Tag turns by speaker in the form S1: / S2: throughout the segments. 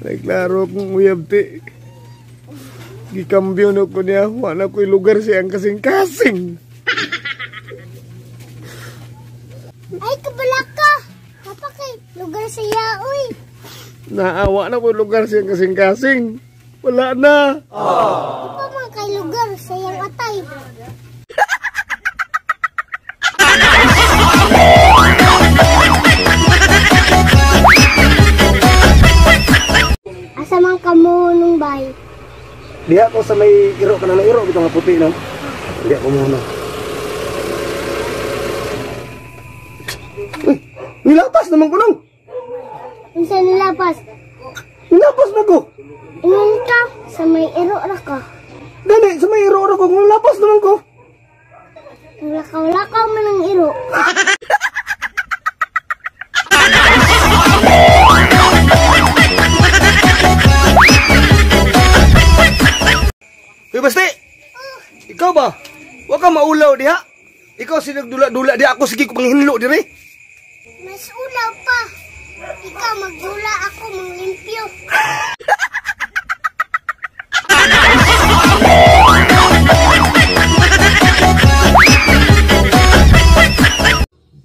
S1: Nagklaro kong uyab ti. Gikambyo na ko niya. Wala ko'y lugar siyang kasing-kasing.
S2: Ay, kabala ka. Kapakay, lugar sa yaoy.
S1: Naawa na ko'y lugar siyang kasing-kasing. Wala na.
S2: Di pa man kay lugar sa iyang atay. Asa man ka mo nung bay?
S1: Diha ko sa may iro ka na na iro bitong nga puti no. Diha ko muna. Uy, nilapas naman ko nung.
S2: Unsa nilapas?
S1: Nilapas na ko.
S2: Ingon ka sa may iro ra ka.
S1: Dali, sa may iro ra ko, nilapas naman ko.
S2: Lakaw-lakaw man ang iro.
S1: Uy, Basti! Ikaw ba? Wa ka maulaw diha. Ikaw sinagdula-dula diha, ako sige ko panghinlo dire.
S2: Mas ulaw pa. Ikaw magdula, ako manglimpyo.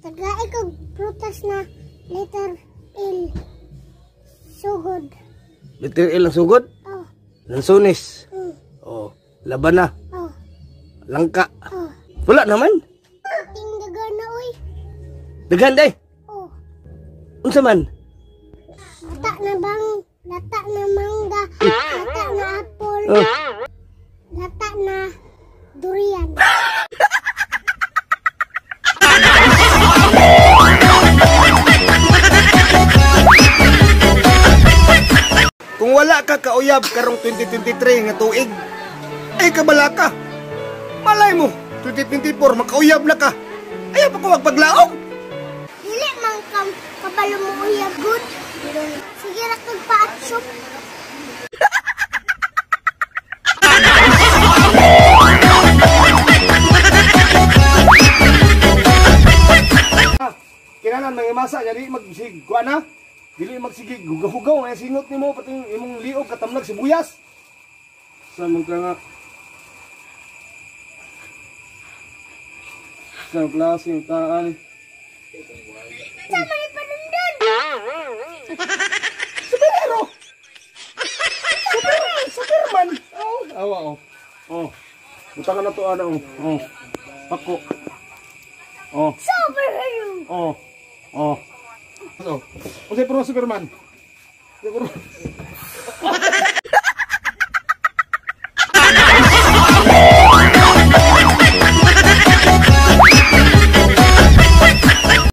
S2: Tagay kog prutas na letter L. Sugod.
S1: Letter L ang sugod?
S2: Oh.
S1: Lansones.
S2: Oh.
S1: Oh, laban na.
S2: Oh.
S1: Langka.
S2: Oh.
S1: Wala naman.
S2: Ting dagan na oy.
S1: Dagan day.
S2: Oh.
S1: Unsa man?
S2: Lata na bang, lata na mangga, lata na apple.
S1: Oh.
S2: Lata na durian.
S1: Kung wala ka kauyab karong 2023 nga tuig, ay kabala ka. Malay mo, 2024 makauyab na ka. Ayaw pa ko magpaglaom.
S2: Dili man kabalo mo uyab good. Sige ra kag paatsup.
S1: Kinahanglan mga masa jadi magsig kuan na. Dili magsige hugaw-hugaw nga singot nimo pati imong liog katamlag sibuyas. Sa man ka nga. Sa klase yung taan.
S2: Sa man ipanundon.
S1: Superhero. Superman. Oh, awa oh. Oh. Butangan na to ana oh. Oh. Pako. Oh.
S2: Superhero.
S1: Oh. Oh. Oh. Unsay pro Superman? Unsay pro?